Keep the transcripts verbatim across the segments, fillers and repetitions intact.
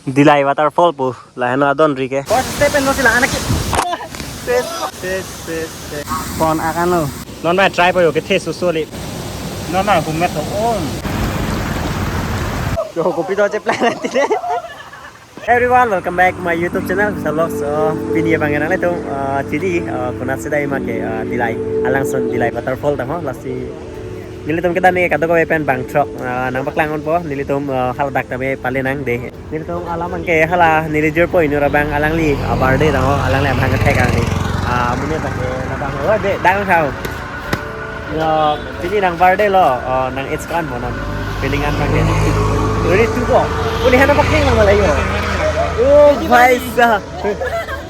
Dillai waterfall pu, lahenlo adon ri ke. First step enlo sila anak ke. Tes, tes, tes, tes. Pon akan lo. Non ba try po yo ke thes uso le. Non ba humet to on. Yo, kopi to je plan nanti deh. Everyone, welcome back my YouTube channel, Vishal Vlogs. So, pini abang nanglitum, uh, chini, uh, konat si dai ma ke, uh, Dillai, alangsun Dillai waterfall tang ho, lasi nelitum kedam ke kadokave pen bang throk, uh, nangpaklang ponpo, nelitum, uh, haladak tame pale nang deh. Nelitum alam abang ke hala neli jirpo inut abang alangli, uh, birthday tang ho, alangli abang kethek arni. Uh, amonit abang ke labang ho, deh, dang sao. Yo, pini nang birthday lo, oh, nang age ko-an mo non. Pining an abang ke. Twenty-two ko. Uli hana paking nang malai yo. Oh, bhai sahab.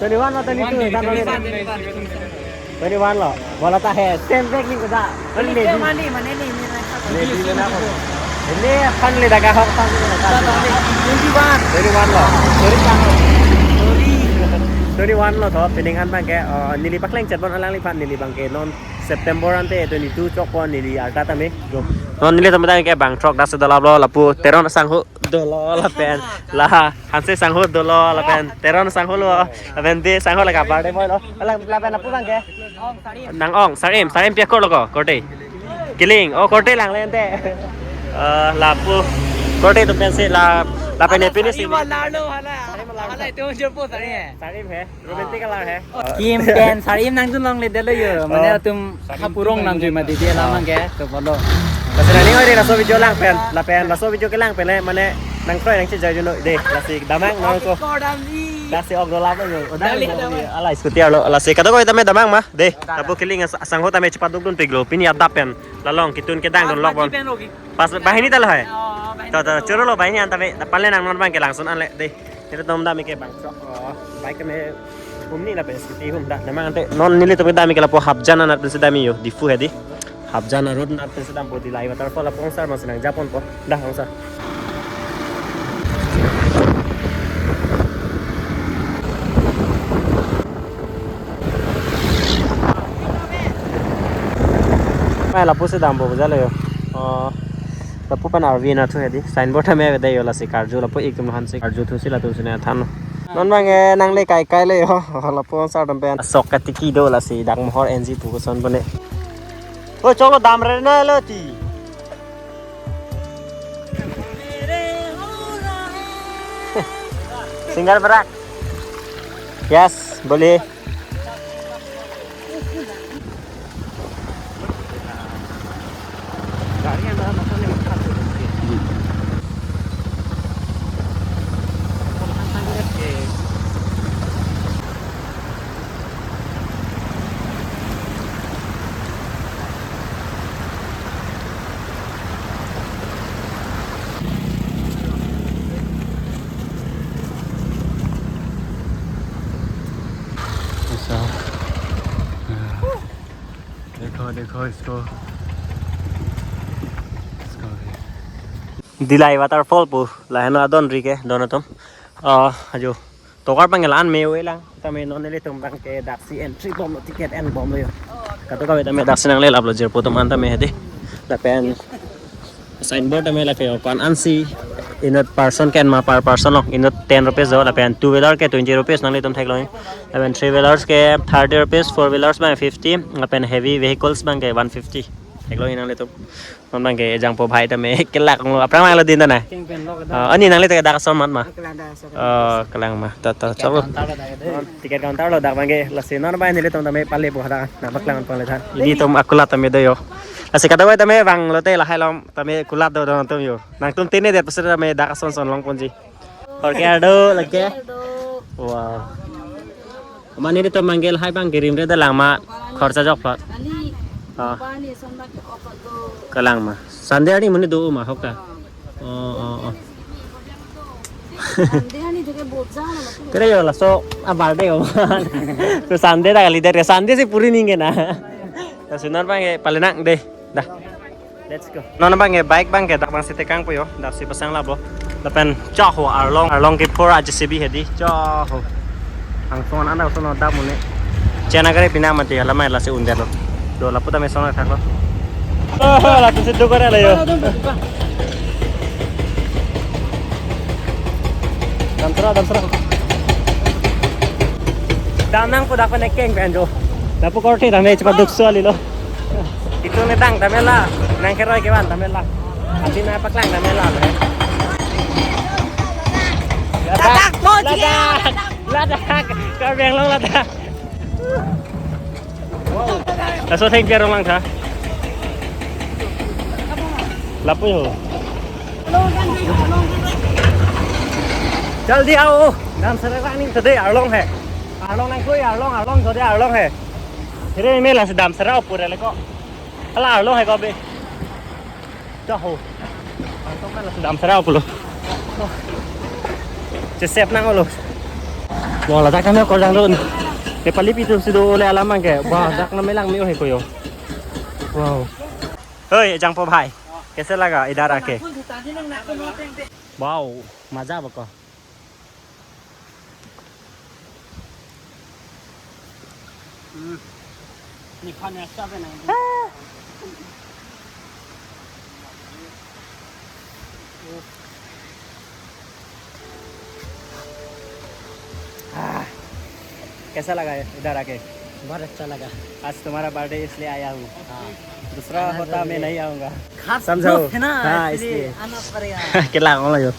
Twenty-one ma twenty-two, twenty-one, twenty-one. Twenty-one lo. Bola ta hai. Same paking ko da. Ini maybe. Mane, mane ni, ni, ni. Maybe na ko. Ini akan le daga hok ta ni. Twenty-one. Twenty-one lo. Sorry, tang. Sorry. Twenty-one lo to, pining an abang ke, oh, neli pakleng chet pon alangliphan, neli abang ke non September ante twenty-two chokpo, neli arta tame. Non nelitum tame ke bang throk, dak si dolaplo, lapu Teron sangho dolo lapen, la Hanse sangho dolo lapen, Teron sangho lo lapen, Bey sangho la ka birthday boy lo. Alang lapen lapu abang ke. Nang ong, Sarim, Sarim pi akorte lo ko, korte. Kiling, oh korte lang le ante. Eh, lapu korte atum pensi la, lapen ne pini si. Sarim alarlo, hala. Sarim alarlo. Hala itu jirpo Sarim. Sarim he. Romantic alar he. Kim pen Sarim nangdun longledetlo yo. Mane, oh, atum hapurong nang jui ma didi alam abang ke. To pon lo. Lasi nang ning oi deh, laso video lang pen. Lapen laso video kelang pen le, mane nang kroi nang chejai juno deh. Lasi damnang nang ko. Lasi ok dolaplo yo. Dali, dali. Ala scooty arlo. Lasi kadokave tame damnang ma deh. Lapu kiling as-, asangho tame chepadukdunpiklo. Pini adap pen. La along ketun kedang dunlok pon. Pas banghini ta lo hai. Oh, banghini ta lo. To, to, choro lo banghini an tame. Pale nang non abang ke langsun an le deh. Nelitum dam ke bang throk, oh, bike me humni lapen scooty hum da. Damnang ante non nelitum kedam ke lapu Hapjan anat pensi dam yo, Diphu hedi. Hapjan road anat pensi dampo, Dillai waterfall lapu ongsar ma si nang japonpo. Da ongsar. Mai lapu si dampo bujalo yo. Oh. Lapu pen R V na thu hedi. Signboard tame avedet yo, lasi karju lapu ik atum aphan si karju thusi latum si nangthan. Non abang ke nangle kai kai le yo. Lapu ongsar atum pen. Sok katiki do, lasi dak mohor N G pu koson pone. Oi, choklo, damre na lo ti. Singer Brak. Yes, bole. ऐसा। देखो, देखो इसको, इसको भी। Dillai waterfall pu, lahenlo adon ri ke, don atum. Ah, ajo. Tokar abang ke la-an me-oi lang. Tame non nelitum abang ke daksi entry bomlo, ticket en bomlo yo. Kadokave tame daksi nanglelaplo, jirpo atum an tame hedi. Lapen signboard tame lake ko-an ansi inut person ke-en ma per person lo, inut ten rupees do, lapen two wheeler ke twenty rupees nanglitum theklong. Lapen three wheelers ke thirty rupees, four wheelers abang fifty, lapen heavy vehicles abang ke one fifty. Theklong nanglitum. Non abang ke jangpo bhai tame kelak lo, aphrang abang lo din ta na. Keng pen lo ke da. Ah, ani nanglitum ke dak ason amat ma. Kelang dak ason. Oh, kelang ma. Ta, ta, chalo. Counter lo dak ke de. Ticket counter lo dak abang ke, lasi non abang nelitum tame pale po hadak nangpaklang pon le than. Nelitum akulat tame do yo. Lasi kadokave tame vanglote lahai along tame kulat do don atum yo. Nangtum tene det pasir tame dak ason ason longponji. Hor ke ardo lake. Wow. Mane nelitum abang ke lahai abang ke rimre dalang ma, khorcha jok phot. Ah. Kelang ma. Sunday arni mane do ma hok ta. Oh, oh, oh. Kere yo laso a birthday ko. To Sunday ta kali det, Sunday si puri ningke na. Lasi non abang ke pale nang deh. Da. Let's go. Non abang ke bike abang ke dak abang si tekangpo yo. Daksi pasang labo. Lapen choho arlong, arlong ke pura J C B hedi. Choho. Angsong an anda usun dam mune. Chena kare pina mati hala mai lasi un-edetlo. Do lapu tame song thaklo. Oh, lapu si do kare la yo. Dam sera, dam sera. Dam nangpo dak pen ekeng pen jo. Lapu korte dam e cepat duk suali lo. Itum ne dang dam e la. Nangkeroi kevan dam e la. Ati na paklang dam e la. Ladak, Ladak, Ladak. Ladak. Karbi Anglong Ladak. Laso thengpi arong lang tha. Lapu ho. Jaldi ao. Dam sera aning tade arlong he. Arlong nangkroi, arlong, arlong tade arlong he. Here me la dam sera opor le ko. Hala arlong he ko be. Taho. Dam sera pulo. Chesep nang olo. Wah, ladak kami ko jang dun. Nepali pitu sudo ole alam angke. Wah, dak na melang me ohe koyo. Wow. Hoi, jangpo bhai. Kaise laga idhar aake? Wow, maza bako. Ah, कैसा लगा इधर आके? बहुत अच्छा लगा। आज तुम्हारा बर्थडे इसलिए आया हूँ। हाँ। दूसरा होता मैं नहीं आऊँगा। खास दोस्त है ना, इसलिए आना पड़ेगा। Kelang olo yo.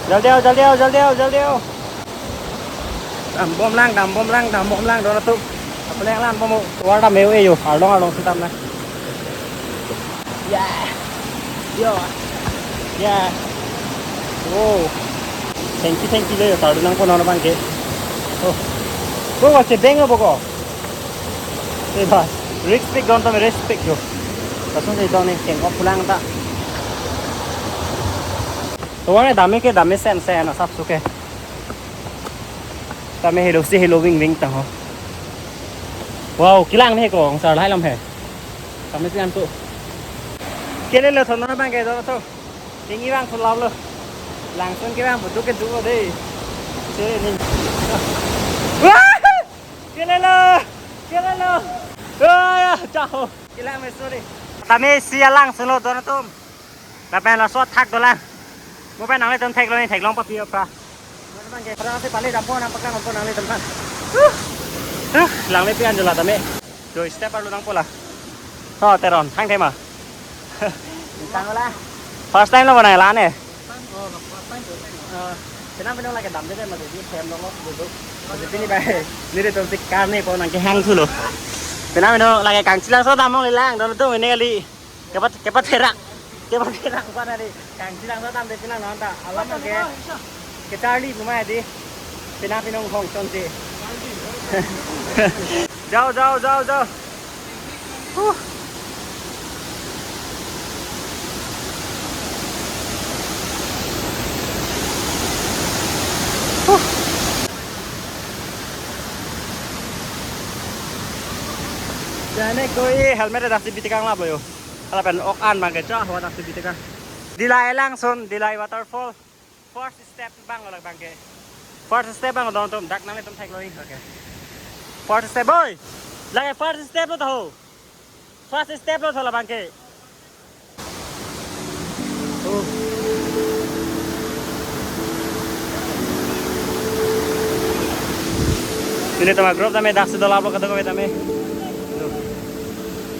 Jaldi ao, jaldi ao, jaldi ao, jaldi ao. Dam bom lang, dam bom lang, dam bom lang, don atum. Apale lang bom, tovar dam e yo, arlong arlong si dam na. Yeah. Yo. Yeah. Oh. Thank you, thank you, yo. Kardu nangpo non abangke. Oh. Ko wa chedeng bako. Eh, bas. Risk pick don tame, risk pick jo. Lason si don ne keng op pulang ta. Tovar ne dam e ke, dam e sen sen asap suke. Tame helo si helo wing wing tang ho. Wow, kelang ne ko, angsar lahai lam he. Tame si antu. Kelelo thon non abangke do to. Tinggi bang sulap lo. Langsung ke bang betul ke dua deh. Sini. Wah! Kelelo. Kelelo. Wah, jauh. Kelang me, sorry. Tame si alang sulo don atum. Lapen laso athak dolang. Mo pen nanglitum theklong, theklong papi apra. Mana bang ke, pernah si pali dampo nang paklang dampo nanglitum kan. Huh. Huh, langle pi anjola tame. Dui step arlo nangpo la. Oh, Teron, thang thema. Tang la. First time lo bana la ne. Oh, first time. Eh, penang penang lake damde dei, masi di hem lo lo, duduk. Masi pini bai. Nelitum si car ne po nangkehang thulo. Penang penang lake kangchilangso dam longle lang, don atum ini kali. Kepat, kepat terak. Kepat terak bukan tadi. Kangchilangso dam de penang non ta. Alam ke. Ke Charlie buma di. Penang penang hong chonche. Jao, jao, jao, jao. Huh. Huh. Jane koi helmet dak si bitekang lap lo yo. Lapen ok an bang ke cha ho dak si bitekang. Dillai langsun, Dillai waterfall. First step bang lo labang ke. First step bang don atum, dak nanglitum theklong, okay. First step, boy. Lake first step lo taho. First step lo tho labang ke. Oh. Nelitum a-group tame dak si dolap lo kadokave tame. Tuh.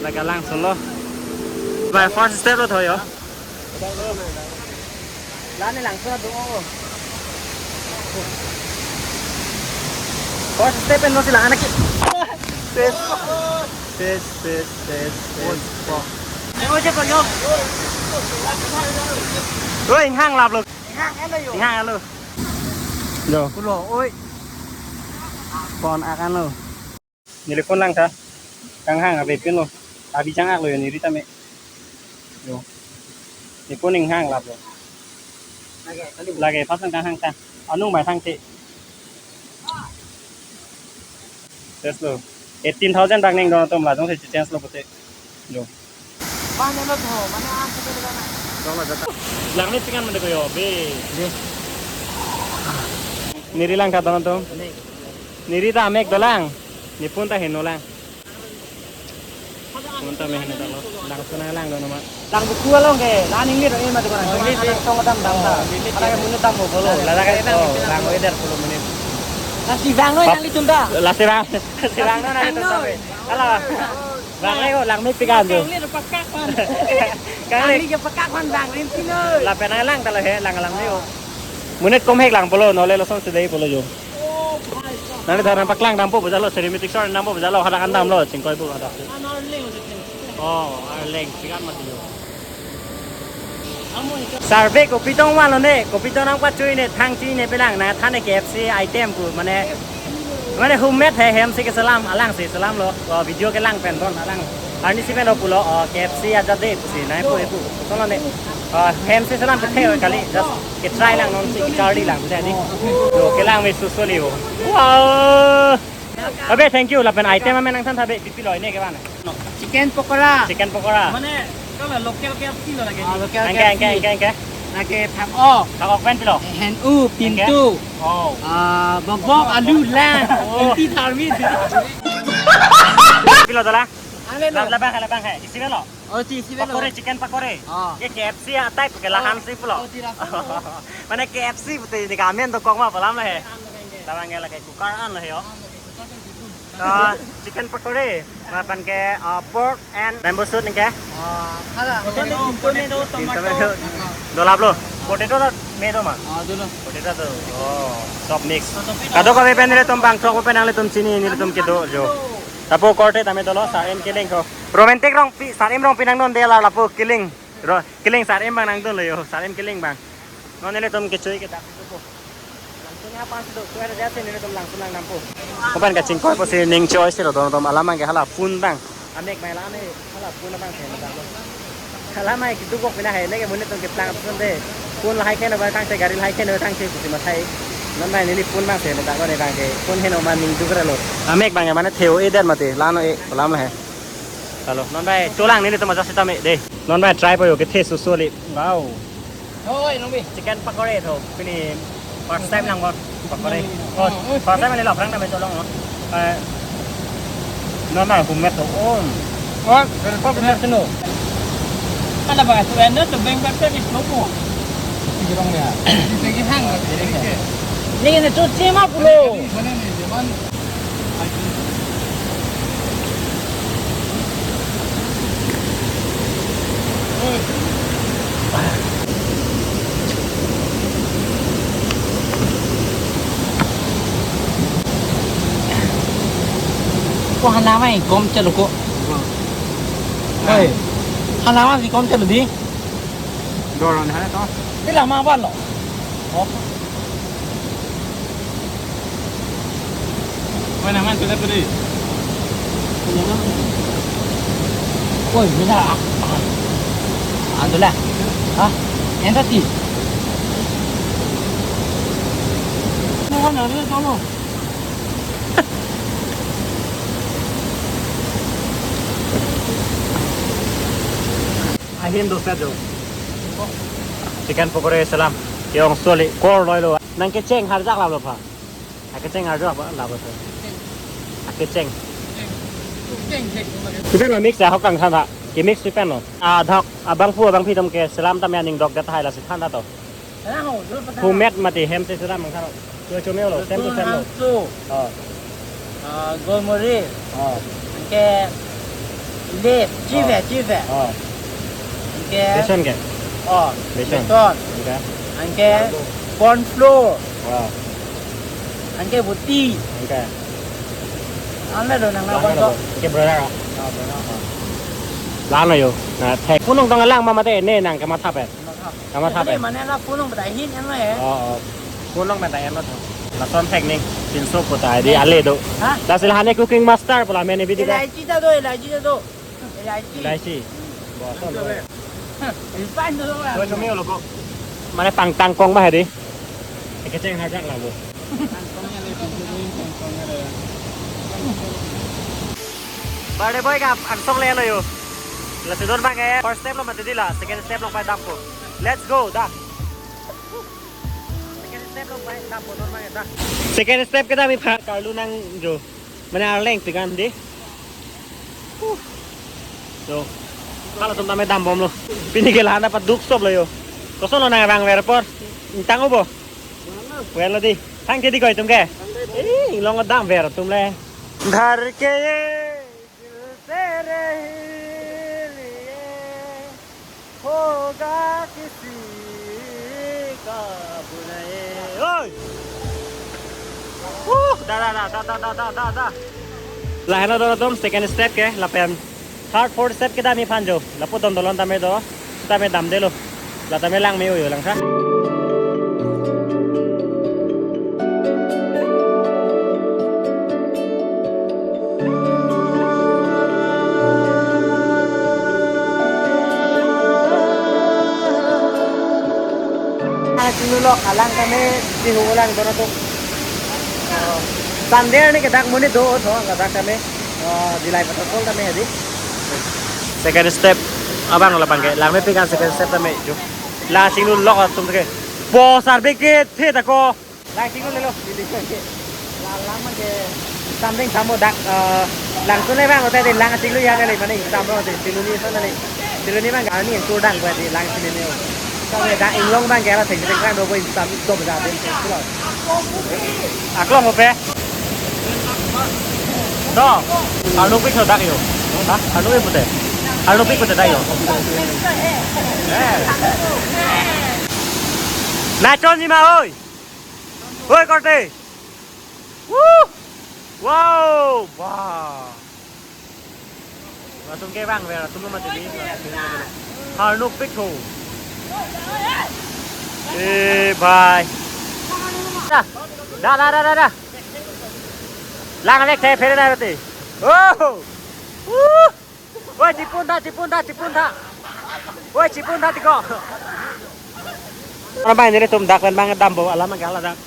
Lake langsun lo. Bai first step lo tho yo. Lani langsun adung o. First step en lo si lang anak ki. Tes. Tes, tes, tes, tes. Ayo, aja kau, yo. Oi, inghang lap lo. Inghang, elo, yo. Inghang, elo. Lo. Kulo, oi. Pon akan lo. Neli phone lang tha. Kanghang ave pin lo. Abi chang ak lo yo neli tame. Yo. Neli phone inghang lap lo. Lake, kali. Lake, pas kanghang ta. Anung mai thang te. Test lo. Eighteen thousand bang ning don atum la jong se change lo pute. Yo. Mane lo tho, mane ang kete lo na. Jong lo jata. Lang ni chikan mande ko yo, be. Neli lang tha don atum. Neli ta amek dolang. Neli phone ta heno lang. Monta mehne dalo. Langsun nanglang do nama. Lang buku along ke, la ninglit, eh, mati barang. Oh, cuma ninglit, ada eh. Tong adam dam ta. Oh, ninglit. Ada yang eh. Menit dam bolo. Lala ka, oh, lang eder pulo menit. Lasi bang noi, bap, nangli tunta. Lasi bang. Lasi bang noi, nangli tunta. Halo. Bang noi ko, lang mepik an tu. Nangli pakak man. Kang li. Nangli ke pakak man bang, rin sino. Lapen nanglang ta lo he, lang lang ni o. Menit kom hek lang pulo, nole lason sedai pulo jo. Oh my God. Nangli tharan paklang dampo bajalo, ceramic sor dampo bajalo, hadak an damlo, chingkoi bu hadak. Ano arleng udah. Oh, arleng, pikan mati yo. Sarve kopi tong vanlo ne, kopi tong nangpachui ne, thang chi ne pelang, nangthan ne K F C item pu, mane, mane homemade hai, hem si keselam, alang si selamlo, oh, video kelang pen bon, alang. Arnisi pen lo pulo, oh, K F C aja de, pusi, nai pu, pu, tolo ne. Oh, hem si selam kethe kali, just ketry lang non si, kecharli lang, jadi. Yo, kelang me susu liu. Wow. Abe, thank you. Lapen item amen nangthan tha be, pipilo ne ke bang. Chicken pakora. Chicken pakora. Mane, kalau local K F C lo lagi. Ah, local K F C. Angke, angke, angke, angke. Lagi phak-ok. Phak-ok pen pilo. Hen-u, pintu. Angke. Oh. Ah, bok-bok, alu, lang. Oh. Inti tharmi. Pilo dola. Ane lo. Lab-, labang, labang hai. Isi lo. Oh, ti, isi lo. Pakore, chicken pakore. Ah. Ye K F C a type ke lahan si pulo. Oh, ti laso. Mane K F C pute ne ke amen dokok ma pu alam lo he. Labang ke lake cooker an lo he yo. Ah, chicken pakore. Lapen ke, ah, pork and bamboo shoot ne ke. Ah, hala. Tomato, tomato. Dolap lo. Potato ta me do ma? Ah, dolo. Potato to. Oh, sob mix. Kadokave pen nelitum bang, sok pen nanglitum chini, nelitum kedo jo. Lapu korte tame dolo, Sar-em Killing ko. Romantic Rongpi, Sar-em Rongpi nangdunde la lapu Killing. Ro, Killing Sar-em bang nangdunlo yo, Sar-em Killing bang. Non nelitum kechui ke dak itu ko. Langsun ya pas itu, kuar dia sini nelitum langsun lang nampu. Kopan kachingkoi pusi ning choi si lo, dom dom alam ke hala phone bang. Amek mai la ne, hala phone bang se na dang. Hala mai kitu bok pina hai, ne ke monit tong keplang tu de. Phone lahai ke na ba tang se, gari lahai ke na ba tang se, pusi mathai. Non mai neli phone bang se na dang ne bang ke. Phone heno man ning duk ra lo. Amek bang mane theo e der mati, lano e, pu alam he. Halo, non bai, cholang nelitum aja sitame, de. Non bai, try po yo, kethe susu li. Wow. Oi, nong bi. Chicken pakore tho, pini first time lang bon, pakore. Oh, first time ni la phrang na me cholong lo. Eh, non bai, homemade tho. Oh. What? Very popular to know. Kada ba, tu enda tu beng pepper is lopo. Tigirong ya. Tigirong hang. Ni ni tu chima pulo. Mana ni, zaman. Ko hala mai kom chalo ko. Oi. Hala mai kom chalo di. Doron hai to. Pila ma ban lo. Oh. Mana man sudah tadi. Oi, bisa. Ah, itulah. Ah, yang tadi. Mana ada tolong. Ahin dosa jo. Chicken pakore selam. Ke-ong soli kor loi lo. Nang kecheng harjak lap lo pha. Akecheng harjak ba lap lo pha. Akecheng. Chicken lo mix ya hokang than tha. Ke mix chicken lo. Ah, dhok, abang phu abangphi atum ke selam tame aning dok det hai lasi than tha to. Homemade mati hem si selam mang tharo. Chua chua me lo, same to same lo. Losung, hamso. Oh. Ah, golmoris. Oh. Anke leaf, chive, oh, chive. Oh. Anke beson ke? Oh, beson. Beson. Anke? Anke corn flour. Oh. Anke buti. Anke? Anke do nang na. Anke brother. Ah, brother. Lano yo. Na thek. Phone tong lang ma mate ne nang kematha pe. Kamatha pe. Mane la phone long bata hin en lo he. Oh, oh. Phone long bata en lo to. Lason thek ning. Pinso kota di ale do. Ha? Lasi lahane cooking master pula mene bidi ka. Elaichi ta do, elaichi ta do. Elaichi. Elaichi. Boson. Hah, ipan do la. Chua chua me lo ko. Mane pangtang kong ba hedi. Ekecheng harjak la bo. Birthday boy ke angsong le lo yo. Lasi don bang ke first step lo mati di la, second step lo pai dampo. Let's go, da. Second step lo pai dampo, don bang ke da. Second step ke da mi pha karlu nang jo. Mane arleng pikan di. Huh. Yo. Halatum tame dambomlo. Pini ke la-an ta paduk stop lo yo. Kosonlo nangvangver apor? Ingtang-o bo? Well lo dei. Thangthedetji ko itum ke? Eh, inglong damver atum le. Dhar ke ye dil tere liye hoga kisi ka bunaye. Oi! Uh, da, da, da. Lahenlo do atum, second step ke, lapen third, fourth step kedam-i aphan jo. Lapu dondolon tame do, tame damdelo. La tame langme-o yo langtha. Alang chinglok, alang tame dihu alang dono to. Oh, Sunday arni ke dak monit do tho, ladak tame. Oh, Dillai waterfall tame hedi. Second step abang labang ke, langmepik an second step tame jo. La chinglok atum ke. Bo sarbik ke the ta ko. Lang chinglok lelo, lili ke. La lam ke something samo dak, eh, langsun le bang hote dei, lang chinglok ya kali, mane samro dei, Siloni so na dei. Siloni bang arni yang tur dang ko dei, lang Siloni. Kami dak inglong bang ke la theng theng kang do ko insam do ba dei, silo. Aklong mo pe? Do. Arnupik tho dak yo. Ha? Arnupik pute. Arnupik pute dak yo. Eh. Nachonji ma oi. Oi, korte. Woo! Wow! Wah! Latum ke bang, ver, latum mati di. Arnupik tho. Eh, bhai. Da, da, da, da, da. Lang lek the phere na roti. Oh! Woo! Oi, chipun tha, chipun tha, chipun tha. Oi, chipun tha tiko. Mana bang nelitum dak pen bang dampo alam ke ladak.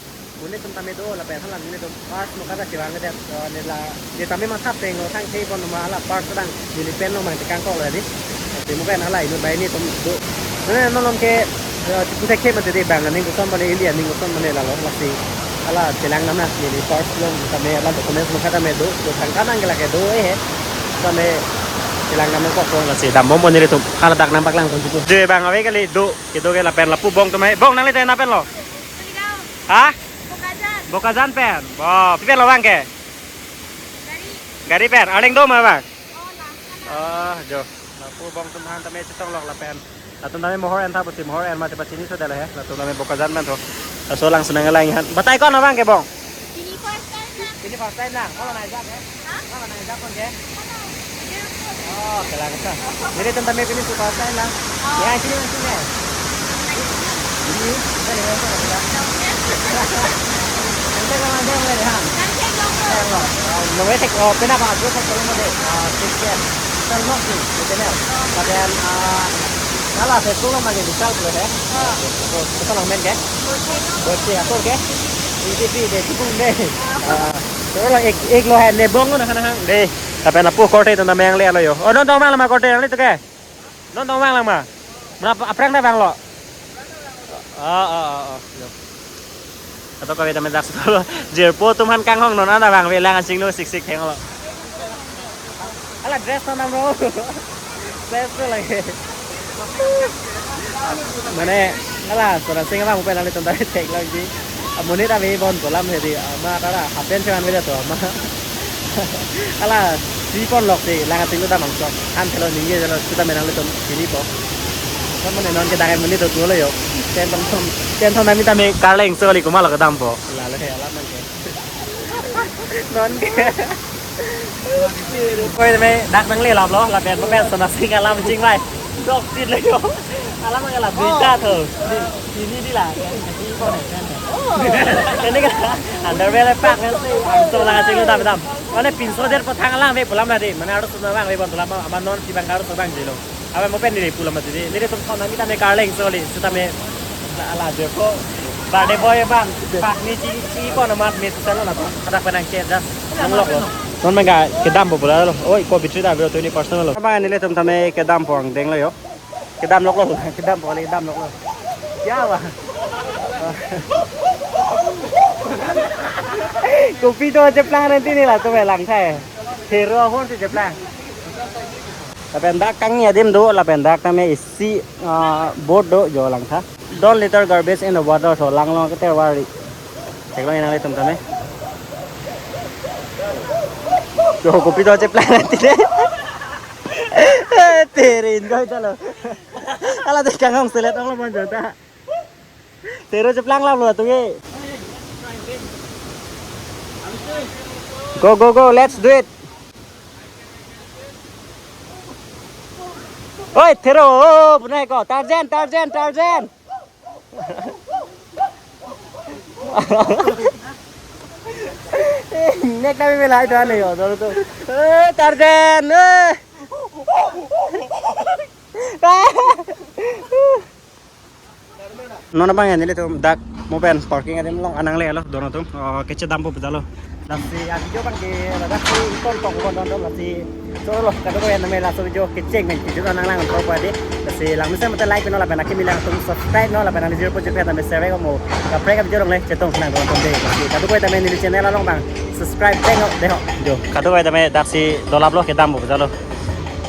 Monit atum tame do lapen hala monit atum first mo kada chevang ke det, eh, neli la, neli tame mathap teng lo thangthe pon ma hala first dang neli pen lo mang tekang kok lo dei. Te mo kan hala inut bai nelitum do. Mane non lom ke, eh, cheputhek ke mati dei bang aning koson mane India aning koson mane lalo lasi. Hala chelang nam na neli first lo tame hala documents mo kada tame do, do tangka nang ke lake do eh. Tame chelang nam na kok ko lasi dambom pon nelitum. Hala dak nangpaklang pon chepu. Je bang ave kali do, kedo ke lapen lapu bong atum hai. Bong nangli te na pen lo? Maligaon. Ha? Bokajan. Bokajan pen. Bo, pi pen lo bang ke? Gari. Gari pen. Arleng do ma bang? Oh, lang sana. Oh, jo. Lapu bong atum aphan tame chetong lok lapen. Latum tame mohor en tha pusi mohor en mati pachini so dela he. Latum tame Bokajan pen tho. Laso lang senang lang han. Batai ko-an abang ke bong? Pini first time na. Pini first time na. Kolo nai jak ke? Ha? Kolo nai jak pon ke? Kolo. Oh, kelang sa. Nelitum tame pini su first time na. Oh. Ya, sini langsung ya. Ini, kita dengan apa kita? Kita kan ada mulai ha. Nanti dong. Ya, lo. Oh, lo wes ek, oh, pena ba, dua sek kalau mau deh. Ah, six year. Sal nok sih, gitu ya. Kemudian, ah, salah saya pulang lagi di sal boleh deh. Oh. Oh, kita lo main ke? Bocce. Bocce, atur ke? Ini sih deh, cukup deh. Ah, terus lo ek, ek lo hai ne bong na hana hang deh. Tapi anak puh korte itu namanya yang le lo yo. Oh, non tong bang lama korte yang le itu ke? Non tong bang lama. Berapa aprang dah bang lo? Oh, oh, oh, oh. Yo. Atau kami tame dak solo. Jirpo atum aphan kanghong non anda bang velang asing no sik sik heng lo. Hala dress non nam ro. Dress tu lagi. Mane hala sona sing abang pen nanglitum ta thek lagi. Amonit ave bon kolam hedi. Ama tara hapen seman veja to ama. Hala si pon lok si lang ating lo damang sok. Han thelo ningje thelo sita menang lo tom sini po. Kan mane non ke dakai monit to tulo yo. Ten tom tom. Ten tom nami tame karleng so li kuma lo kedam po. Lalo he alam nang ke. Non ke. Koi tame dak nangle lap lo, lapen pen sona sing alam sing vai. Dok sit lo yo. Alam ke la berita tho. Ini di la. Ini kan underwear pak kan si. Angsong lang asing lo dam dam. Mane pinso der pathang lang ve pulam na di. Mane harus sona lang ve bon pulam. Ama non si bang harus bang jelo. Abe mo pen neli pulam mati di. Nelitum thon nami tame karleng so li. Sitame ala je ko. Birthday boy bang. Pak ni chi chi ko na mat mit selo na to. Kada penang che das. Nang lok lo. Non mengga kedam po pula lo. Oi, ko bitri da bro twenty percent lo. Abang nelitum tame kedam po angdeng lo yo. Kedam lok lo. Kedam po le kedam lok lo. Kya hua? Kopi to cheplang nanti ni la to lang thai. Hero hon si cheplang. Lapen dak kangni adim do, lapen dak tame isi, ah, board do jo langtha. Don't litter garbage in the water, so lang long keter wari. Theklong nanglitum tame. Jo kopi do cheplang nanti de. Terin koi chalo. Ala de kang hong selet ong lo bon jota. Thero cheplang lap lo tu ke. Go, go, go, let's do it. Oi, Thero, oh, punai ko. Tarzan, Tarzan, Tarzan. Nek kami melai tuan yo, dolo tu. Eh, Tarzan, eh. Non abang ya nelitum dak mo pen parking adim long anang le lo dono tum, oh, kechedampo pu jalo. Lasi a video abang ke ladak si ton tong bon don don lasi. Cholo lo kadokave tame laso video kecheng pen kejut anang lang tro pa di. Lasi langmesen mate like pen non lapen akimi lang tum subscribe non lapen nangli zero point zero pen tame share ko mo. Kaprek a video long le chetong nang dono tum de. Lasi kadokave tame neli channel along abang subscribe deng ho, deng ho. Jo, kadokave tame dak si dolap lo kedampo pu jalo.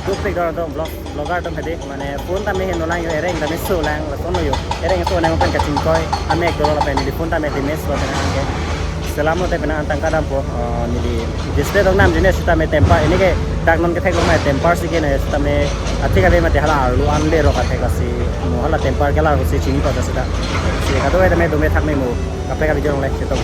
Duplik dono tum vlog. Vlogger atum hedi, mane phone tame heno lang yo, ereng tame so lang, lason yo. Ereng so nang pen kachingkoi, amek dolo lapen neli phone tame di mes lo pen ke. Selam lo te pen an tangka dampo, oh, neli display dong nam jine sitame temper, ini ke dak non kethek lo mai temper si ke ne sitame athik ave mate hala arlu an le rok athek lasi mo hala temper ke la si chini pa sita. Si kadokave tame dome thak me mo, kaprek a video long le chetong.